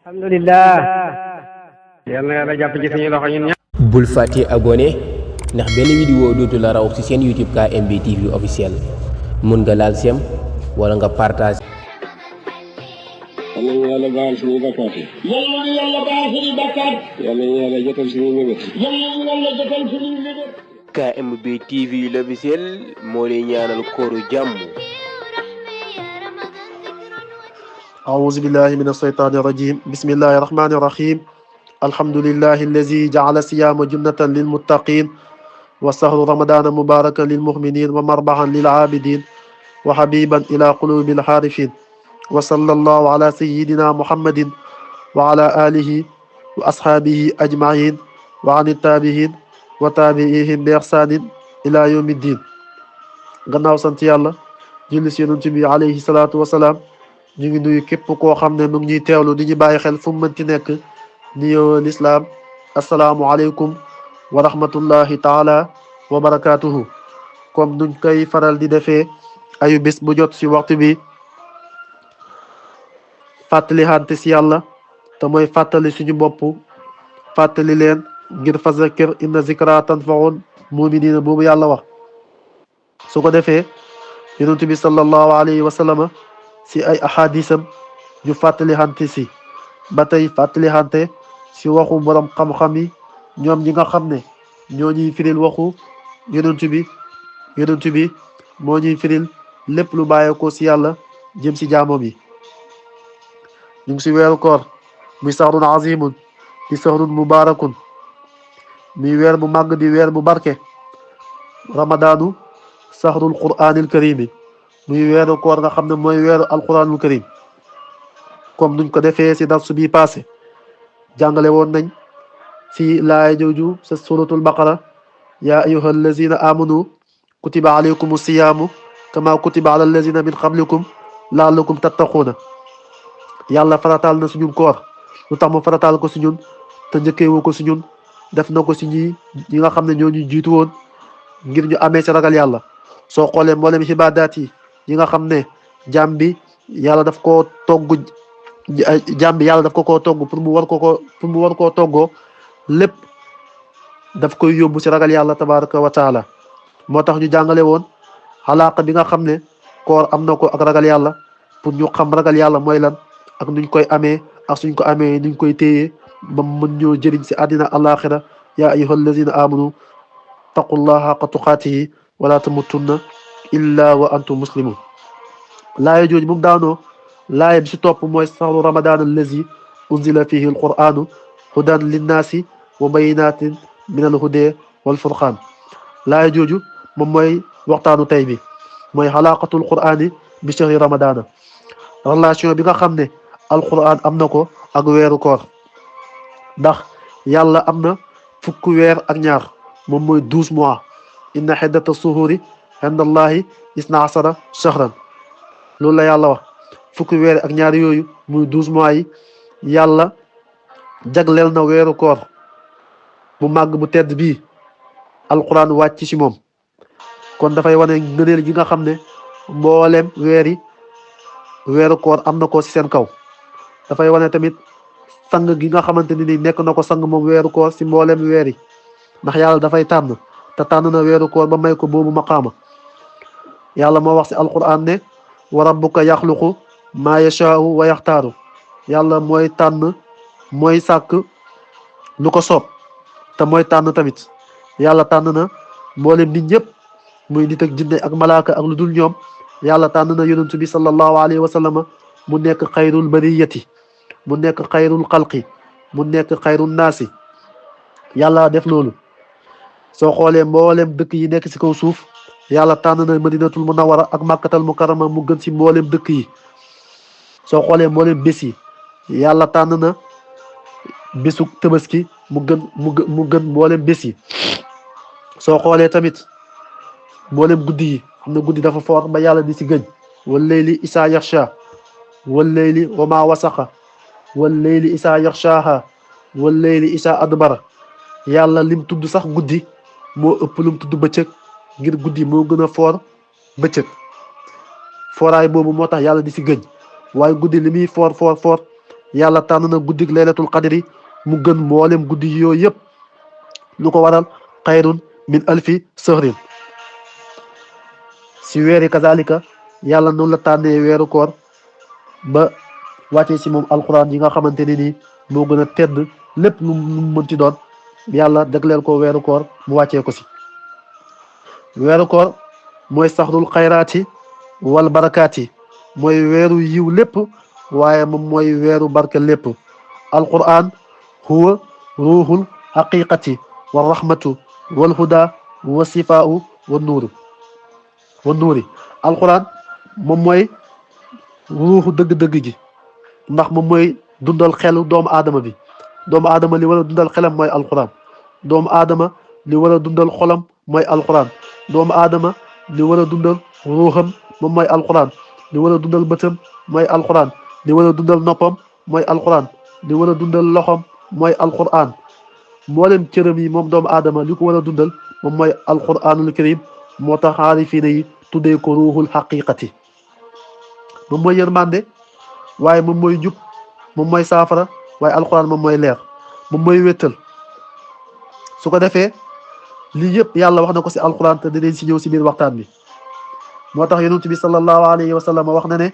alhamdulillah yal na yàlla jàpp ci suñu loxo ñun ñëpp. bul fàtte abonné ndax benn vidéo dootu la raw ci seen YouTube KMB TV officiel mun nga laal sem wala nga partage. yal nañu yàlla baal suñuy bakkaat yi. yal nañu yàlla baal suñuy bakkaat. yal nañu yàlla jotal suñuy mébét. yal nañu yàlla jotal suñuy mébét. KMB TV l'officiel moo lay ñaanal kooru jàmm. أعوذ بالله من الشيطان الرجيم بسم الله الرحمن الرحيم الحمد لله الذي جعل الصيام جنة للمتقين وشهر رمضان مباركا للمؤمنين ومربحا للعابدين وحبيبا إلى قلوب الحارفين وصلى الله على سيدنا محمد وعلى آله وأصحابه أجمعين وعن التابعين وتابعيهم بإحسان إلى يوم الدين gannaaw sant Yàlla julli ci Yonent bi alayhi salaatu wasalaam ñu ngi nuyu képp koo xam ne mu ngi ñuy teewlu di ñu bàyyi xel fu mu mënti nekk nuyoo lislaam asalaamualeykum wa rahmatullahi taala wa barakaatuhu comme nuñ koy faral di defee ayu bés bu jot ci waxtu bi fàttali xante ci yàlla te mooy fàttali suñu bopp fàttali leen ngir fa zakir inna zikra tanfaul muminina boobu yàlla wax su ko defee yonent bi sallallahu alayhi wa sallama si ay ahadisam ñu fàttali xante si ba tey fàttali xante si waxu borom xam-xam yi ñoom ñi nga xam ne ñoo ñuy firil waxu yonent bi moo ñuy firil lépp lu bàyyeekoo si yàlla jëm si jaamam yi ñu ngi si weeru koor muy sahrun azimun di sahrun mubarakun muy weer bu màgg di weer bu barke ramadaanu sahrul qur'anil karimi muy weeru koor nga xam ne mooy weeru alquranul karim comme nuñ ko defee si darsu bi passé jàngale woon nañ si laaya jooju sa suratul baqara ya ayuha allazina amanu kutiba alaykum siyaamu kama kutiba ala allazina min qablikum laallakum tattaquuna yàlla farataal na suñun koor lu tax mu farataal ko si ñun te njëkkeewu ko si ñun def na ko si ñi nga xam ne ñoo ñu jiitu woon ngir ñu amee si ragal yàlla soo xoolee mboolem ibaadaat yi nga xam ne jaam bi yàlla daf koo togg pour mu war koo toggoo lépp daf koy yóbbu ci ragal yàlla tabaraka wa taala moo tax ñu jàngale woon xalaqa bi nga xam ne koor am na ko ak ragal yàlla pour ñu xam ragal yàlla mooy lan ak nuñ koy amee ak suñ ko amee nuñ koy téyee ba mën ñoo jëriñ ci àddina alaxira ya ayyuha allazina amanu taqullaha haqqa tuqaatihi wala tamutunna illa wa antum muslimun laaya jooju moom daanoo laaya bi si topp mooy sahru ramadan allazi unzila fihi alquranu hudan linnaasi wa bayinatin min alhuda walfurqan laaya jooju moom mooy waxtaanu tey bi mooy xalaqatul qur'ani bi shahri ramadana relation bi nga xam ne alquran am na ko ak weeru koor ndax yàlla am na fukki weer ak ñaar moom mooy 12 mois inna xiddata suhuri inda allahi isna asara shahran loolu la yàlla wax fukki weer ak ñaar yooyu muy 12 mois yi yàlla jagleel na weeru koor bu màgg bu tedd bii alquran wàcc ci moom kon dafay wane ngëneel gi nga xam ne mboolem weeru koor am na ko ci seen kaw dafay wane tamit sang gi nga xamante ni nekk na ko sang moom weeru koor ci mboolem weer yi ndax yàlla dafay tànn te tànn na weeru koor ba may ko boobu maqaama yàlla moo wax ci alquran ne wa rabbuka yaxluqu maa yashaau wa yaxtaaru yàlla mooy tànn mooy sàkk lu ko soob te mooy tànn tamit yàlla tànn na mboolem nit ñëpp muy nit ak jinne ak malaaka ak lu dul ñoom yàlla tànn na yonent bi sallallahu alayhi wa sallam mu nekk xayrul bariyati mu nekk xayrul xalqi mu nekk xayrul naasi yàlla def loolu soo xoolee mboolem dëkk yi nekk ci kaw suuf yàlla tànn na madinatul munawara ak màkkatal mukarrama mu gën ci mboolem dëkk yi soo xoolee mboolem bés yi yàlla tànn na bésu tabaski mu gën mboolem bés yi soo xoolee tamit mboolem guddi yi xam ne guddi dafa foor ba yàlla di ci gëñ wal layli isaa yaxsha wal layli wa ma wasaqa wal layli isaa yaxshaha wal layli isaa adbara yàlla lim tudd sax guddi moo ëpp lum tudd bëccëg ngir guddi moo gën a foor bëccëg fooraay boobu moo tax yàlla di ci gëñ waaye guddi li muy foor yàlla tànn na guddig laylatul qadri mu gën mboolem guddi yooyu yëpp lu ko waral xayrun min alfi sahrin si weeri kazalika yàlla noonu la tànnee weeru koor ba wàccee si moom alquran yi nga xamante ne nii moo gën a tedd lépp lu mu mënti doon yàlla jagleel ko weeru koor mu wàccee ko si weeru koor mooy saxrul xayraati wal barakaati mooy weeru yiw lépp waaye moom mooy weeru barke lépp alquran huwa ruuxul haqiqati wa rahmatu wal huda wa sifaau wa nuuri alquran moom mooy ruuxu dëgg-dëgg gi ndax moom mooy dundal xelu doomu aadama bi doomu aadama li war a dundal xelam mooy alquran doomu aadama li war a dundal xolam mooy alquran doomu aadama li war a dundal ruuxam moom mooy alquran li war a dundal bëtam mooy alquran li war a dundal noppam mooy alquran li war a dundal loxom mooy alquran mboolem cëram yi moom doomu aadama li ko war a dundal moom mooy alquranul karim moo tax aarifiina yi tuddee ko ruuxul xaqiqati moom mooy yërmande waaye moom mooy njub moom mooy saafara waaye alquran moom mooy leer moom mooy wéttal su ko defee lii yëpp yàlla wax na ko si alquran te dinañ si ñëw si biir waxtaan bi moo tax yonent bi sallallahu alayhi wa sallam wax na ne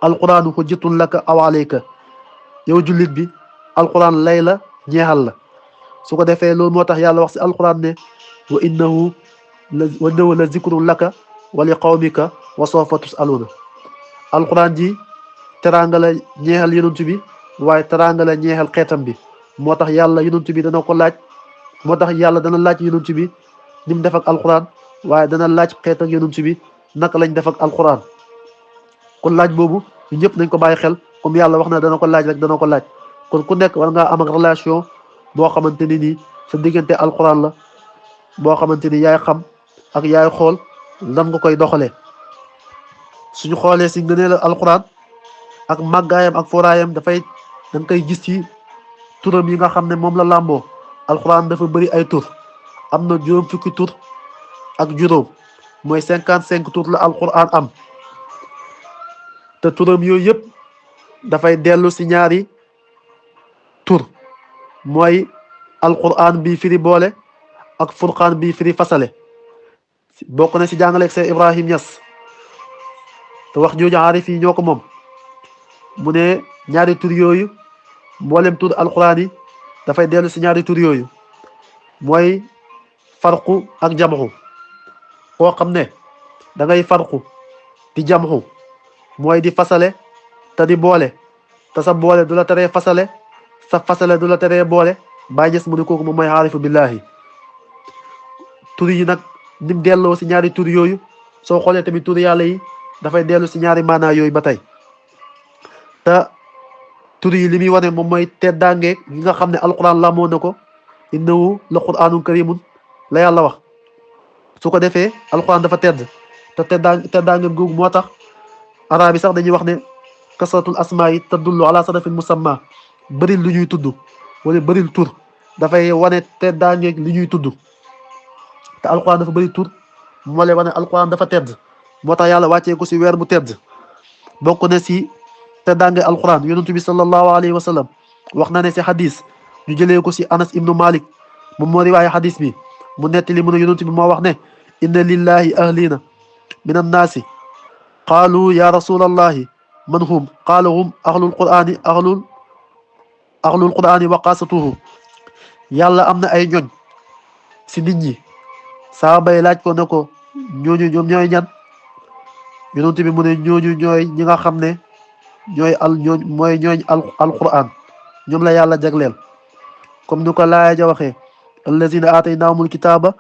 alquran hujjatun laka aw alayka yow jullit bi alquran lay la ñeexal la su ko defee loolu moo tax yàlla wax si alquran ne wa innahu la zikrun laka wa li qawmika wa sawfa tusaluna alquran ji teraanga la ñeexal yonent bi waaye teraanga la ñeexal xeetam bi moo tax yàlla yonent bi dana ko laaj moo tax yàlla dana laaj yonent bi ni mu def ak alquran waaye dana laaj xeet ak yonent bi naka lañ def ak alquran kon laaj boobu ñu ñëpp nañ ko bàyyi xel comme yàlla wax na dana ko laaj rek dana ko laaj kon ku nekk war ngaa am ak relation boo xamante ni nii sa diggante alquran la boo xamante ni yaay xam ak yaay xool lan nga koy doxalee suñu xoolee si ngëneel alquran ak màggaayam ak foraayam dafay dañ koy gis ci turam yi nga xam ne moom la làmboo alquran dafa bëri ay tur am na juróom fukki tur ak juróom mooy 55 tur la alquran am te turam yooyu yëpp dafay dellu si ñaari tur mooy alquran bi firi boole ak furqaan bi firi fasale bokk na si jàngaleeg see Ibrahim Niass te wax jooju aarif yi ñoo ko moom mu ne ñaari tur yooyu mboolem tur alquran yi dafay dellu si ñaari tur yooyu mooy farqu ak jamxu koo xam ne da ngay farqu di jamxu mooy di fasale te di boole te sa boole du la teree fasale sa fasale du la teree boole bàyyi ñes mu ne kooku moom mooy aarifu billahi tur yi nag nim delloo si ñaari tur yooyu soo xoolee tamit tur yàlla yi dafay dellu si ñaari maanaa yooyu ba tey te tur yi li muy wane moom mooy teddaange gi nga xam ne alquran làmmoo na ko innahu la quranun karimun la yàlla wax su ko defee alquran dafa tedd te teddaange googu moo tax araab yi sax dañuy wax ne kasratul asmaa yi tadullu ala sarafil musamma bëril lu ñuy tudd wala bëril tur dafay wane teddaange li ñuy tudd te alquran dafa bëri tur moo lay wane alquran dafa tedd moo tax yàlla wàccee ko si weer bu tedd bokk na si teddaange alquran yonent bi sallallahu alayhi wa sallam wax na ne si hadis ñu jëlee ko si Anas ibnu Malik moom moo riwaaye hadis bi mu nettali mu ne yonent bi moo wax ne inna lillahi ahlina min annaasi qaalu ya rasulallahi man hum qaala hum ahlul qur'ani wa qaasatuhu yàlla am na ay ñoñ si nit ñi saaba yi laaj ko ne ko ñooñu ñoom ñooy ñan yonent bi mu ne ñooñu ñooy ñi nga xam ne ñooy alquran ñoom la yàlla jagleel comme ni ko laaya ja waxee allazina aataynahumul kitaaba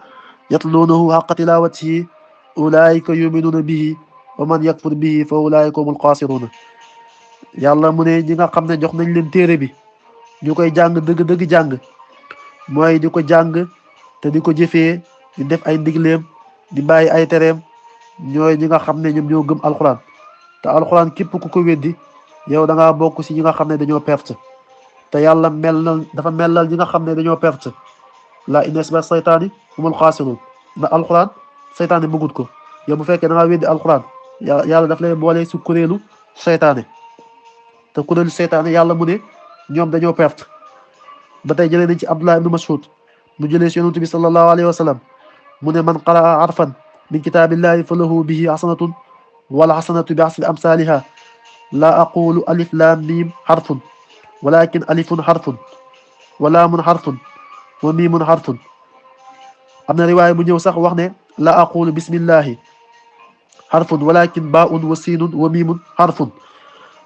yatluunahu haqqa tilaawatihi ulaika yuminuuna bihi wa man yakfur bihi fa ulaika humul xaasiruuna yàlla mu ne ñi nga xam ne jox nañ leen téere bi ñu koy jàng dëgg jàng mooy di ko jàng te di ko jëfee di def ay ndigleem di bàyyi ay tereem ñooy ñi nga xam ne ñoom ñoo gëm alquran te alquran képp ku ko weddi yow da ngaa bokk si ñi nga xam ne dañoo perte te yàlla dafa melal ñi nga xam ne dañoo perte la inna hizba saytaani humul xaasiruun ndax alquran saytaane bëggut ko yow bu fekkee da ngaa weddi alquran yàlla daf lay boole si kuréelu saytaane te kuréelu seytaane yàlla mu ne ñoom dañoo perte. ba tey jëlee nañ ci Abdullah ibn Mas'ud mu jëlee si yonent bi sallallahu alayhi wa sallam mu ne man qaraa arfan min kitaabillahi fa lahu bihi hasanatun wala hasanatu bi asri amsaliha la aqulu alif lam mim harfun walakin alifun harfun wa laamun harfun wa miimun harfun. am na riwaaya bu ñëw sax wax ne la aqulu bismillahi harfun walakin baun wa siinun wa miimun harfun.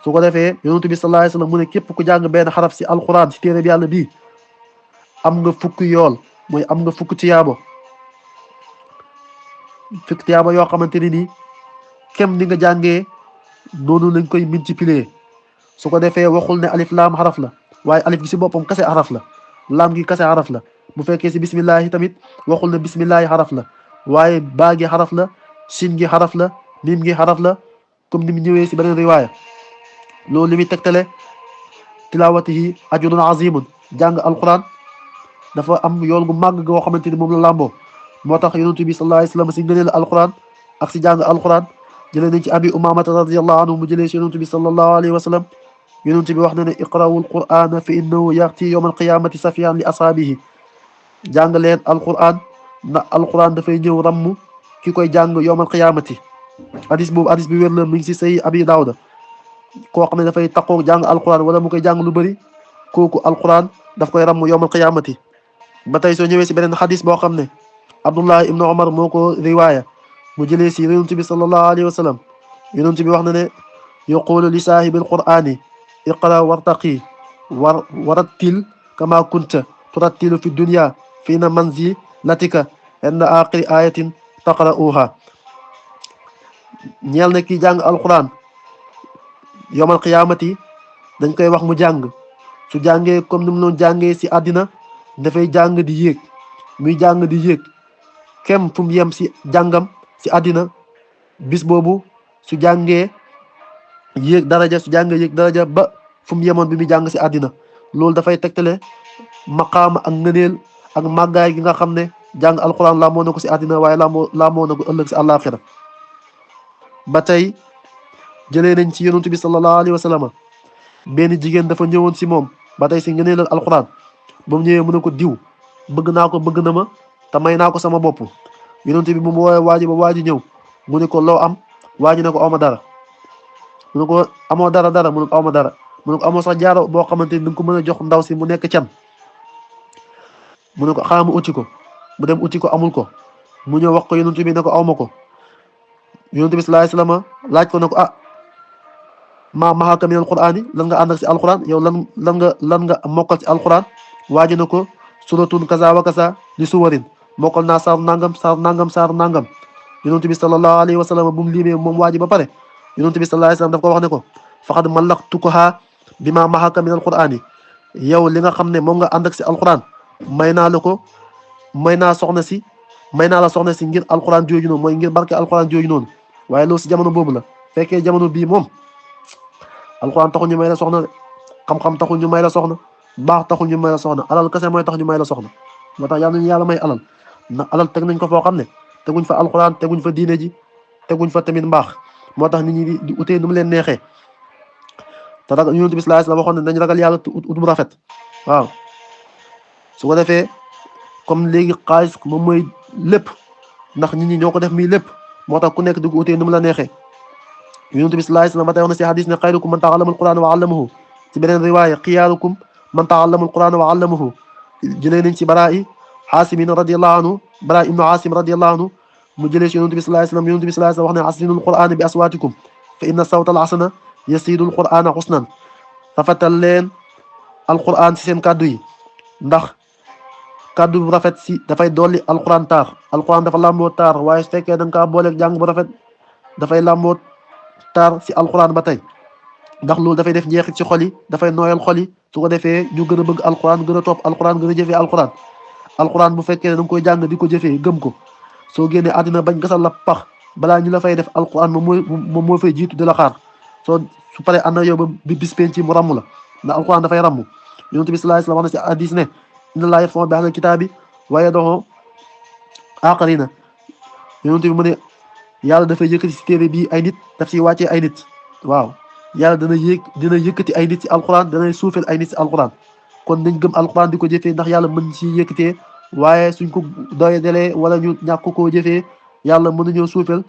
su ko defee yonent bi sallallahu alayhi wa sallam mu ne képp ku jàng benn xaraf si alquran si téere bi yàlla bii am nga fukki yool mooy am nga fukki tiyaabo yoo xamante ni nii kem ni nga jàngee noonu lañ koy multiplier. su ko defee waxul ne alif laam xaraf la waaye alif gi si boppam kase xaraf la laam gi kase xaraf la. bu fekkee si bismillahi tamit waxul ne bismillahi xaraf la waaye baa gi xaraf la sin gi xaraf la mim gi xaraf la comme ni mu ñëwee si beneen riwaaya. loolu li muy tegtale tilawatihi ajrun azimun jàng alquran dafa am yool gu màgg goo xamante ni moom la làmboo. moo tax yonent bi sallallahu alayhi wa sallam si ngëneel alquran ak si jàng alquran jëlee nañ ci abi umamata radiyallahu anhu mu jëlee si yonent bi sallallahu alayhi wa sallam yonent bi wax na ne iqra'u alqur'ana fa innahu ya'ti yawma alqiyamati safiyan li ashaabihi jàng leen alquran na alquran dafay ñëw ramm ki koy jàng yawma alqiyamati. hadis boobu hadis bi wér la mi ngi si say abi daawda koo xam ne dafay taqoo jàng alquran wala mu koy jàng lu bëri kooku alquran daf koy ramm yawmal qiyamati. ba tey soo ñëwee si beneen xadis boo xam ne Abdullah ibn Umar moo ko riwaaya mu jëlee si yonent bi sallallahu alayhi wa sallam yonent bi wax na ne yaqulu li saahibil qur'ani iqra wartaqi warattil kama kunta turattilu fi dunya fi na manzilatika inda aaxiri ayatin taqra'uha. ñeel na kii jàng alquran yawmal qiyamati dañ koy wax mu jàng su jàngee comme ni mu doon jàngee si àddina dafay jàng di yéeg muy jàng di yéeg kem fu mu yem si jàngam si àddina bis boobu su jàngee yéeg daraja su jàngee yéeg daraja ba fu mu yemoon bi muy jàng si àddina. loolu dafay tegtale maqaama ak ngëneel ak màggaay gi nga xam ne jàng alquran laa moo na ko si àddina waaye laa moo na ko ëllëg si àllaaxira. ba tey jëlee nañ ci yonent bi sallallahu alayhi wa sallam benn jigéen dafa ñëwoon si moom ba tey si ngëneelal alquran ba mu ñëwee mu ne ko diw bëgg naa ko bëgg na ma te may naa ko sama bopp. yonent bi mu woowee waaji ba waaji ñëw mu ne ko loo am waaji ne ko awma dara mu ne ko amoo dara mu ne ko awma dara mu ne ko amoo sax jaaro boo xamante ni nga ko mën a jox ndaw si mu nekk can mu ne ko xaaral mu uti ko mu dem uti ko amul ko mu ñëw wax ko yonent bi ne ko awma ko. yonent bi sallallahu alayhi wa sallam laaj ko ne ko maa maxaaka min alqur'ani lan nga ànd ak si alquran yow lan nga mokkal si alquran waaji na ko suratun kaza wa kaza li suwarin mokkal naa saar nangam saar nangam. yonent bi sallallahu alayhi wa sallam bu mu limee moom waaji ba pare yonent bi sallallahu alayhi wa sallam daf ko wax ne ko faqad mallaktukaha bima maxaaka min alqur'ani yow li nga xam ne moom nga ànd ak si alquran may naa la ko may naa la soxna si ngir alquran jooju noonu mooy ngir barke alquran jooju noonu. waaye loolu si jamono boobu la fekkee jamono bii moom alquran taxul ñu may la soxna xam-xam taxul ñu may la soxna baax taxul ñu may la soxna alal kese mooy tax ñu may la soxna. moo tax yàlla nañu yàlla may alal ndax alal teg nañ ko foo xam ne teguñ fa alquran teguñ fa diine ji teguñ fa tamit mbaax moo tax nit ñi di utee nu mu leen neexee. te ragal yonent bi sallallahu alayhi wa sallam waxoon ne nañ ragal yàlla te ut mu rafet waaw. su ko defee comme léegi xaalis moom mooy lépp ndax nit ñi ñoo ko def muy lépp moo tax ku nekk di ko utee nu mu la neexee. yonent bi sallallahu alayhi wa sallam ba tey wax na si hadis ne xayrukum man ta'allama al-Qur'ana wa 'allamahu ci beneen riwaaya xiyaarukum man ta'allama al-Qur'ana wa 'allamahu. jëlee nañ ci Baraa'i Aasim radiyallahu anhu Baraa'i ibnu Aasim radiyallahu anhu mu jëlee si yonent bi sallallahu alayhi wa sallam yonent bi sallallahu alayhi wa sallam wax ne aslinul Qur'ana bi aswaatikum fa inna sawta al-hasana yasiidul Qur'ana husnan. rafetal leen alquran si seen kàddu yi ndax kàddu bu rafet si dafay dolli alquran taar. alquran dafa làmboo taar waaye su fekkee da nga kaa booleeg jàng bu rafet dafay làmboo taar si alquran ba tey ndax loolu dafay def njeexit ci xol yi dafay nooyal xol yi su ko defee ñu gën a bëgg alquran gën a topp alquran gën a jëfee alquran bu fekkee ne da nga koy jàng di ko jëfee gëm ko soo génnee àddina bañ gasal la pax balaa ñu la fay def alquran moom moo fay jiitu di la xaar su paree ànd ak yow ba bis penc mu ràmm la ndax alquran dafay ràmm. yonent bi sallallahu alayhi wa sallam wax na si hadis ne inna llaaha yarfa'u bi ahlil kitaabi wa yada'u aaxariina. yonent bi mu ne yàlla dafay yëkkati si téere bii ay nit daf siy wàccee ay nit waaw yàlla dina yëkkati ay nit ci alquran dana suufeel ay nit ci alquran kon nañ gëm alquran di ko jëfee ndax yàlla mën ci yëkkatee waaye suñ ko doyalee wala ñu ñàkk koo jëfee yàlla mën nañoo suufeel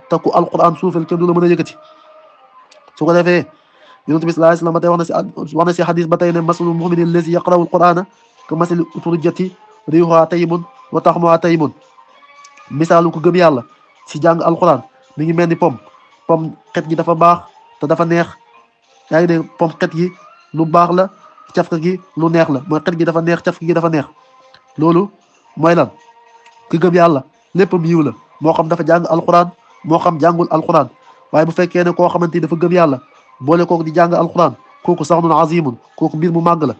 te ku alquran suufeel kenn du la mën a yëkkati su ko defee yonent bi sallallahu alayhi wasallam ba tey wax na si xadis ba tey ne masalul mu'mini allazi yaqra'u alqur'ana ka masali uturjati riihuha tayyibun wa taxmuha tayyibun misaalu ko gëm yàlla si jàng alquran mi ngi mel ni pom xet gi dafa baax te dafa neex yaa ngi dégg pom xet gi lu baax la cafka gi lu neex la mooy xet gi dafa neex cafka gi dafa neex loolu mooy lan ki gëm yàlla léppam yiw la moo xam dafa jàng alquran moo xam jàngul alquran waaye bu fekkee ne koo xamante ni dafa gëm yàlla boole kooku di jàng alquran kooku saxnun azimun kooku mbir mu màgg la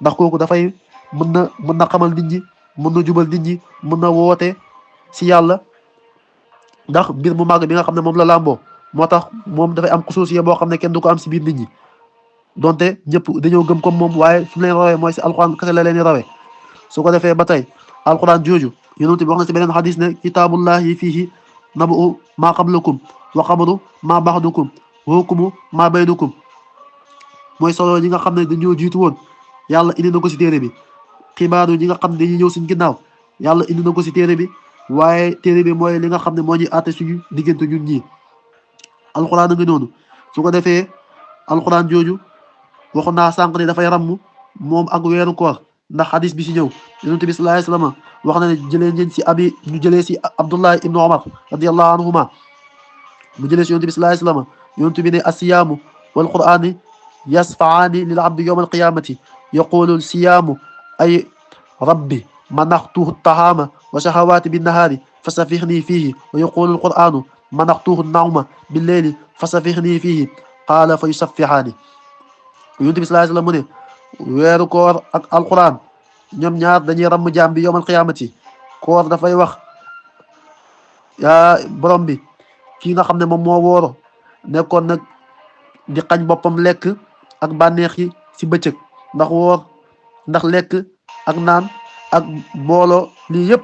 ndax kooku dafay mën na xamal nit ñi mën na jubal nit ñi mën na woote si yàlla ndax mbir mu màgg bi nga xam ne moom la làmboo moo tax moom dafay am xusuusiya boo xam ne kenn du ko am si biir nit ñi donte ñëpp dañoo gëm comme moom waaye fi mu leen rawee mooy si alquran kese la leen di rawee su ko defee ba tey alquran jooju yonent bi wax na si beneen xadis ne kitaabullahi fiihi nabu maa qablakum wa xabaru maa baxdukum wa hukumu maa baynakum mooy solo ñi nga xam ne dañoo jiitu woon yàlla indi na ko si téere bi xibaaru ñi nga xam ne dañuy ñëw suñ ginnaaw yàlla indi na ko si téere bi waaye téere bi mooy li nga xam ne moo ñuy àtte suñu diggante ñun ñii alquran a ngi noonu su ko defee alquran jooju waxu naa sànq ne dafay ramm moom ak weeru koor ndax xadis bi si ñëw yonent bi sallallahu alayhi wasallam wax na ne jëlee ngeen si ñu jëlee si Abdullah ibnu Omar radiyallahu anhuma mu jëlee si yonent bi sallallahu alayhi wasallam yonent bi ne asiyaamu wal qur'aani yasfaani lil abdi yawma alqiyamati yaqulu siyaamu ay rabbi manaxtuhu tahaama wa shahawaati binnahaari fasafixnii fiihi wa yaqulu alqur'aanu manaxtuhu nawma billeyli fasafixnii fiihi qaala fa yusaffihaani yonent bi sallallahu alayhi wasallam mu ne weeru koor ak alquran ñoom ñaar dañuy ramm jaam bi yawmal qiyaamati koor dafay wax yaa borom bi kii nga xam ne moom moo wooro nekkoon nag di xañ boppam lekk ak bànneex yi si bëccëg ndax woor ndax lekk ak naan ak booloo lii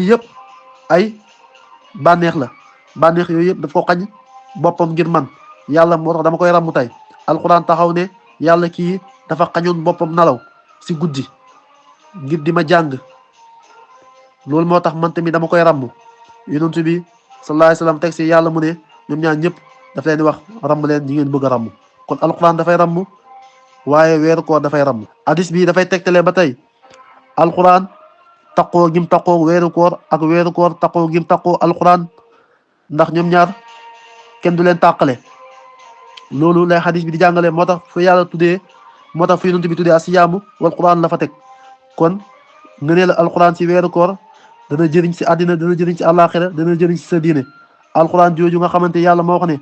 yëpp ay bànneex la bànneex yooyu yëpp daf ko xañ boppam ngir man yàlla moo tax dama koy ramm tey alquran taxaw ne yàlla kii dafa xañoon boppam nalaw si guddi ngir di ma jàng loolu moo tax man tamit dama koy ramm yonent bi sallallahu alayhi wasallam teg si yàlla mu ne ñoom ñaar ñëpp daf leen di wax ramm leen ñi ngeen bëgg a ramm kon alquran dafay ramm waaye weeru koor dafay ramm hadis bi dafay tegtale ba tey alquran taqoo gim taqoo weeru koor ak weeru koor taqoo gim taqoo alquran ndax ñoom ñaar kenn du leen tàqale loolu lay hadis bi di jàngale moo tax fu yàlla tuddee moo tax fu yonent bi tuddee asiyaamu wal quran la fa teg kon nga ne la alquran si weeru koor dana jëriñ si àddina dana jëriñ si àllaaxira dana jëriñ si sa diine alquran jooju nga xamante yàlla moo wax ne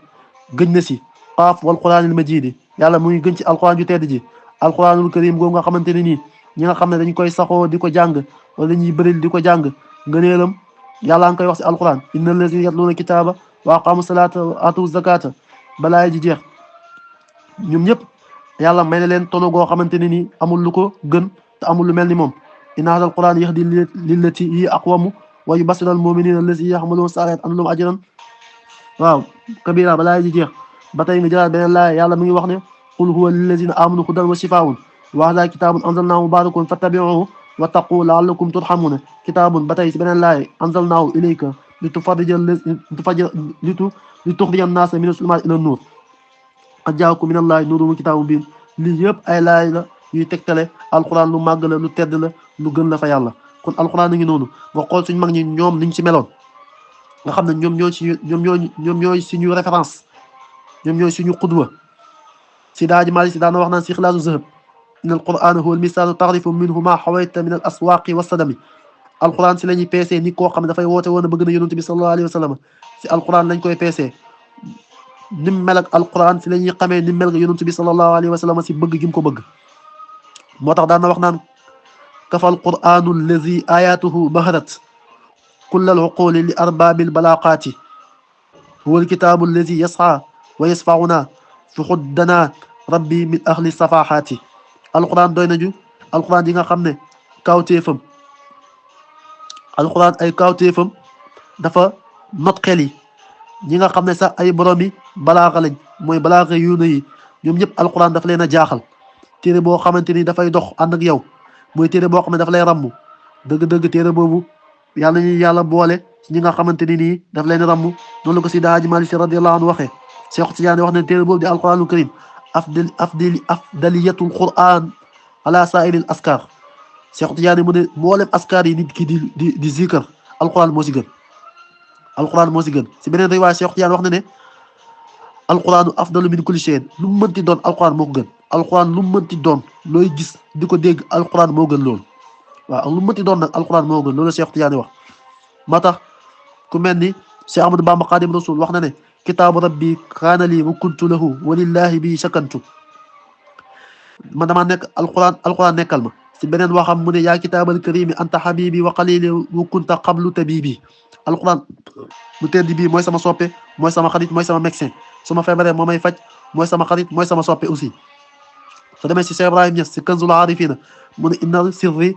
gëñ na si qaaf wal quranil majiidi yàlla mu ngi gën ci alquran ju tedd ji alquranul karim googu nga xamante ne nii ñi nga xam ne dañ koy saxoo di ko jàng wala dañuy bëril di ko jàng ngëneelam yàlla nga koy wax si alquran inna allazina yatluuna kitaaba wa aqaamu salaata wa aatu zakata balaa ji jeex ñoom ñëpp yàlla may na leen tono goo xamante ne nii amul lu ko gën te amul lu mel ni moom inna haadal quran yahdi lillati hiya aqwamu wa yubassiru al muminina allazina yaxmaluuna saalihaat anna lahum ajran waaw kabira balaa ji jeex ba tey nga jëlaat beneen laaya yàlla mi ngi wax ne qul huwa lillazina amanu hudan wa shifaa'un wa haadha kitaabun anzalnaahu mubaarakun fattabi'uuhu wattaquu la'allakum turhamuuna kitaabun ba tey si beneen laaya anzalnaahu ilayka lituxrija an-naasa mina zulumaati ila nuur qad jaakum min allahi nuurun wa kitaabun mubiin lii yëpp ay laay la yuy tegtale alquran lu màgg la lu tedd la lu gën la fa yàlla kon alquran a ngi noonu nga xool suñ mag ñi ñoom niñ ci meloon nga xam ne ñoom ñooy suñu référence ñoom ñooy suñu qudwa si daaji Maalik si daana wax naan si xilaasu zahab in alquran huwa almisaalu taxrifu minhu ma xawayta min al aswaaqi wa sadami alquran si la ñuy peesee ni koo xam ne dafay woote woon a bëgg na yonent bi sallallahu alayhi wa sallam si alquran lañ koy peesee nim mel ak alquran si la ñuy xamee nim mel nga yonent bi sallallahu alayhi wa sallam si bëgg gi mu ko bëgg moo tax daan na wax naan kafa alquranu allazi ayatuhu baharat kulla aluquli li arbaabil balaqaati huwa alkitaabu allazi yasxa wa yasfauna fi xuddana rabbi min ahli safahaati alquran doy nañu alquran yi nga xam ne kawteefam alquran ay kawteefam dafa not xel yi ñi nga xam ne sax ay boromi balaaxa lañ mooy balaaxa yuuna yi ñoom ñëpp alquran daf leen a jaaxal téere boo xamante ni dafay dox ànd ak yow mooy téere boo xam ne daf lay ràmm dëgg-dëgg téere boobu yàlla ñu yàlla boole ñi nga xamante ni nii daf leen ràmm noonu la ko Seydi Hadji Malick Sy radiyallahu anhu waxee Cheikh Tidiane wax ne téere boobu di alquranul karim afdaliyatul quran ala sairil askar Cheikh Tidiane mu ne mboolem askar yi nit ki di zikar alquran moo si gën alquran moo si gën si beneen riwaaya Cheikh Tidiane wax na ne alquranu afdalu min kulli shay'in lu mu mënti doon alquran moo ko gën alquran lu mu mënti doon looy gis di ko dégg alquran moo gën loolu waaw lu mu mënti doon nag alquran moo gën loolu Cheikh Tidiane wax moo tax ku mel ni Cheikh Ahmadou Bamba Xaadim Rasul wax na ne kitaabu rabbi kaana lii wa kuntu lahu walillahi bi shakantu man damaa nekk alquran nekkal ma si beneen waxam mu ne yaa kitaabal karimi anta habibi wa qalili wa kunta qablu tabibi alquran bu tedd bii mooy sama soppe mooy sama xarit mooy sama médecin su ma feebaree moo may faj mooy sama xarit mooy sama soppe aussi soo demee si Cheikh Ibrahim Niass si kanzul arifina mu ne inna sirri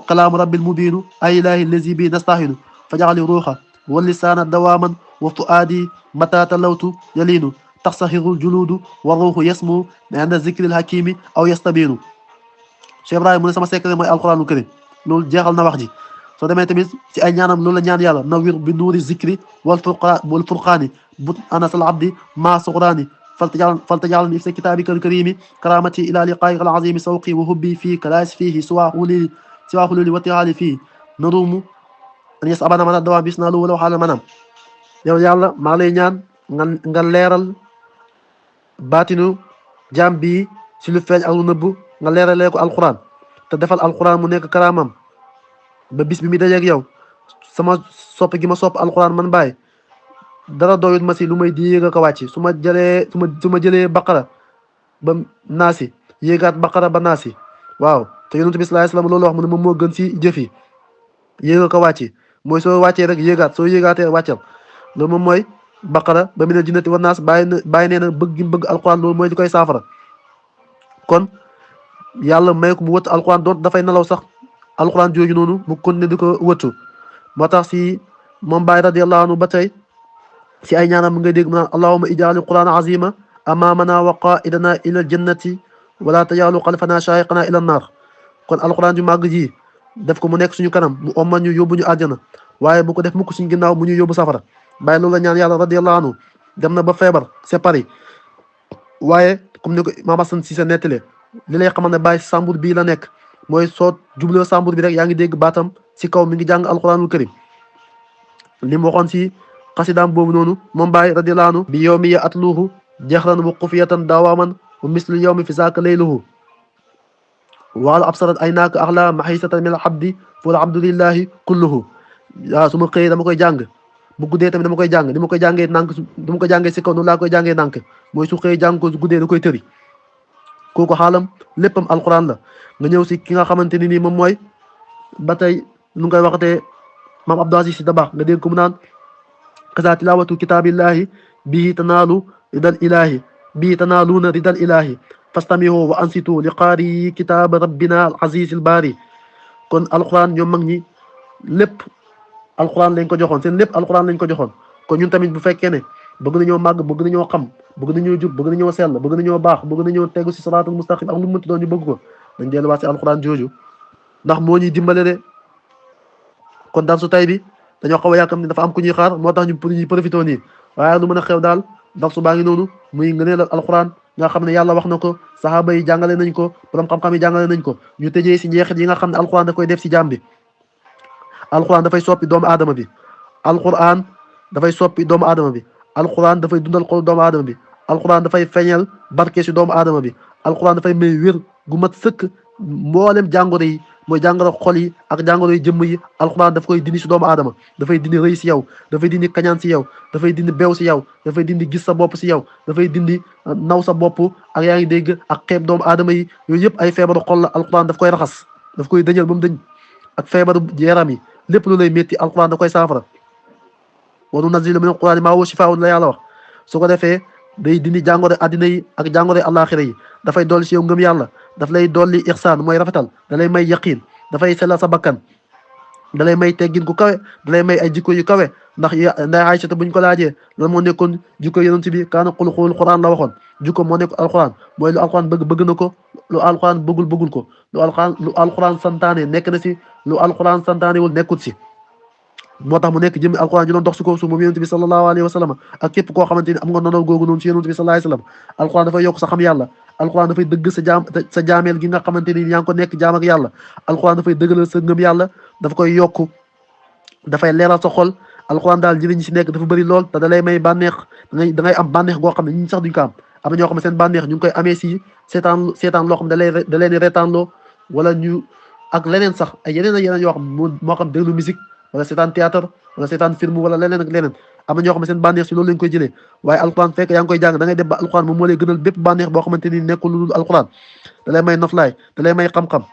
kalaamu rabbil mubinu ay ilahi lazi bi nastahinu fajaxali ruuxa wa lisaana dawaaman wa fuaadi mata talawtu yaliinu taxsaxirul juluudu wa ruuxu yasmu inda zikril hakimi aw yastabinu Cheikh Ibrahim mu ne sama secret mooy alquranul karim loolu jeexal na wax ji soo demee tamit si ay ñaanam loolu la ñaan yàlla nawir bi nuuri zikri wal furqaani but anasal abdi ma suqraani faltajalni fi kitaabika alkarimi karamati ila liqaa'ika alazimi sawqi wa hubbi fiika laa fiihi siwa xululi wa tihaali fii narumu an yasabana mana dawaa bis naa lu wala waxaala manam yow yàlla maa lay ñaan nga leeral baatinu jaam bii si lu feeñ ak lu nëbb nga leeralee ko alquran te defal alquran mu nekk karaamam ba bis bi mi dajeeg yow sama sopp gi ma sopp alquran man bàyyi dara doyut ma si lu may di yéeg ko wàcc su ma jëlee baqara ba naasi yéegaat baqara ba naasi waaw te yonent bi sallallahu alayhi wasallam loolu wax mu ne moom moo gën si jëf yi yéeg ko wàcc mooy soo wàccee rek yéegaat soo yéegaatee wàccal loolu moom mooy baqara ba minal jinnati wan naas bàyyi nee na bëgg gi bëgg alquran loolu mooy di koy saafara kon yàlla may ko mu wëtt alquran doon dafay nelaw sax alquran jooju noonu mu kon ne di ko wëttu moo tax si moom Baay radiyallahu anhu ba tey si ay ñaanam nga dégg mu naan allahumma ij'al quran azima amamana wa qaidana ila aljannati wala tajalu xalfana shayiqana ila annar kon alquran ju màgg ji def ko mu nekk suñu kanam mu omma ñu yóbbu ñu àjjana waaye bu ko def mukk suñu ginnaaw mu ñu yóbbu safara Baay loolu la ñaan yàlla radiyallahu anhu dem na ba feebar c'est Paris waaye comme ni ko Imam Hassan Cissé nettale li lay xamal ne Baay Sambour bii la nekk mooy soo jubloo Sambour bi rek yaa ngi dégg baatam si kaw mi ngi jàng alquranul karim li mu waxoon si xasidaam boobu noonu moom Baay radiyallahu anhu bi yawmi ya atluhu jahran wa xufiyatan dawaman wa mislu yawmi fi saaka layluhu waala absarat ay naaka axla maxisatan min alabdi ful abdulillahi kulluhu waaw su ma xëyee dama koy jàng bu guddee tamit dama koy jàng ni ma koy jàngee nànk du ma ko jàngee si kaw noonu laa koy jàngee nànk mooy su xëyee jàng ko su guddee da koy tëri kooku xaalam léppam alquran la nga ñëw si ki nga xamante ni nii moom mooy ba tey nu ngay waxatee maam Abdou Aziz Sy Dabakh nga dégg ko mu naan kaza tilawatu kitaabillahi bihi tanaalu ridal ilahi bihi tanaaluuna ridal ilahi fastamihu wa ansitu li qaari kitaaba rabbina al aziz al baari kon alquran ñoom mag ñi lépp alquran lañ ko joxoon seen lépp alquran lañ ko joxoon kon ñun tamit bu fekkee ne bëgg nañoo màgg bëgg nañoo xam bëgg nañoo jub bëgg nañoo sell bëgg nañoo baax bëgg nañoo tegu si siraatul mustaqim ak lu mu mënti doon ñu bëgg ko dañ delluwaat si alquran jooju ndax moo ñuy dimbale de kon darsu tay bi dañoo xaw a yàkkam ne dafa am ku ñuy xaar moo tax ñu profité nii waaye lu mën a xew daal darsu baa ngi noonu muy ngëneel alquran nga xam ne yàlla wax na ko sahaaba yi jàngale nañ ko borom xam-xam yi jàngale nañ ko ñu tëjee si njeexit yi nga xam ne alquran da koy def si jàmm bi alquran dafay soppi doomu aadama bi alquran dafay soppi doomu aadama bi alquran dafay dundal xol doomu aadama bi alquran dafay feeñal barke si doomu aadama bi alquran dafay may wér gu mat sëkk mboolem jàngoro yi mooy jàngoro xol yi ak jàngoro yi jëmm yi alquran daf koy dindi si doomu aadama dafay dindi rëy si yow dafay dindi kañaan si yow dafay dindi beew si yow dafay dindi gis sa bopp si yow dafay dindi naw sa bopp ak yaa ngi dégg ak xeeb doomu aadama yi yooyu yëpp ay feebaru xol la alquran daf koy raxas daf koy dëñal ba mu dëñ ak feebaru yaram yi lépp lu lay métti alquran da koy saafara wa nunazzilu min alqurani maa huwa shifaa'un la yàlla wax su ko defee day dindi jàngoro addina yi ak jàngoro àllaaxira yi dafay dolli si yow ngëm yàlla daf lay dolli ixsaan mooy rafetal da lay may yaqiin dafay sellal sa bakkan da lay may teggin ku kawe da lay may ay jikko yu kawe ndax nday Aïcha buñ ko laajee lan moo nekkoon jikko yonent bi kaana xuluqul Qur'an la waxoon jikko moo nekk alquran mooy lu alquran bëgg na ko lu alquran bëggul ko lu alquran santaane nekk na si lu alquran santaane wul nekkut si moo tax mu nekk jëmmi alquran ji doon dox si ko su moom yonent bi sallallahu alayhi wa sallam ak képp koo xamante ni am nga nonal googu noonu si yonent bi sallallahu alayhi wa sallam alquran dafay yokk sa xam yàlla alquran dafay dëgg sa jaameel gi nga xamante ni yaa ngi ko nekk jaam ak yàlla alquran dafay dëggalal sa ngëm yàlla dafa koy yokk dafay leeral sa xol alquran daal njëriñ ñi si nekk dafa bëri lool te da lay may bànneex da ngay am bànneex goo xam ne ñi sax duñ ko am na ñoo xam ne seen bànneex ñu ngi koy amee si seetaan loo xam ne da leen di reetaanloo wala ñu ak leneen sax ay yeneen ak yeneen yoo xam moo xam déglu musique wala seetaan théâtre wala seetaan film wala leneen ak leneen am na ñoo xam ne seen bànneex si loolu lañ koy jëlee waaye alquran fekk yaa ngi koy jàng da ngay dem ba alquran moom moo lay gënal bépp bànneex boo xamante ni nekkul lu dul alquran da lay may noflaay da lay may xam-xam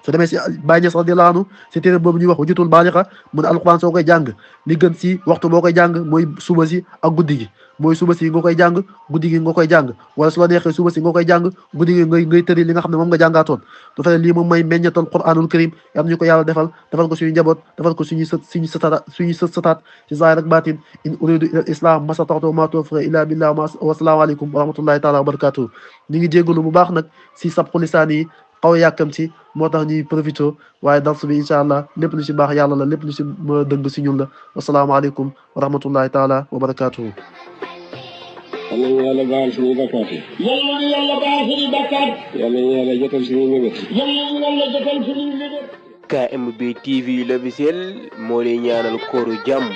soo demee si Baye Niass radiyallahu anhu si téere boobu ñuy wax Hujjatul Baaliga mu ne alquran soo koy jàng li gën si waxtu boo koy jàng mooy suba si ak guddi gi mooy suba si nga koy jàng guddi gi nga koy jàng wala su la neexee suba si nga koy jàng guddi gi ngay tëri li nga xam ne moom nga jàngaatoon du fekk lii moom may meññatal Qur'anul Karim yam ñu ko yàlla defal ko suñu njaboot defal ko suñu sëtaat si zahir ak baatin in uridu ila islam masata'tu ma tawfiqi illa billah wa salaamu aleykum wa rahmatullahi taala wa barakatuh ñu ngi jégalu bu baax nag si sabqu lisaan yi xaw a yàkkam si moo tax ñuy profité waaye dars bi incha allah lépp lu si baax yàlla la lépp lu si dëgg si ñun la wasalaamaaleykum wa rahmatullahi taala wa barakatuhu yal nañu yàlla baal suñuy bakkaat yi. yal nañu yàlla baal suñuy bakkaat. yal nañu yàlla jotal suñuy mébét. yal nañu yàlla jotal suñuy mébét. KMB TV l'officiel moo lay ñaanal kooru jàmm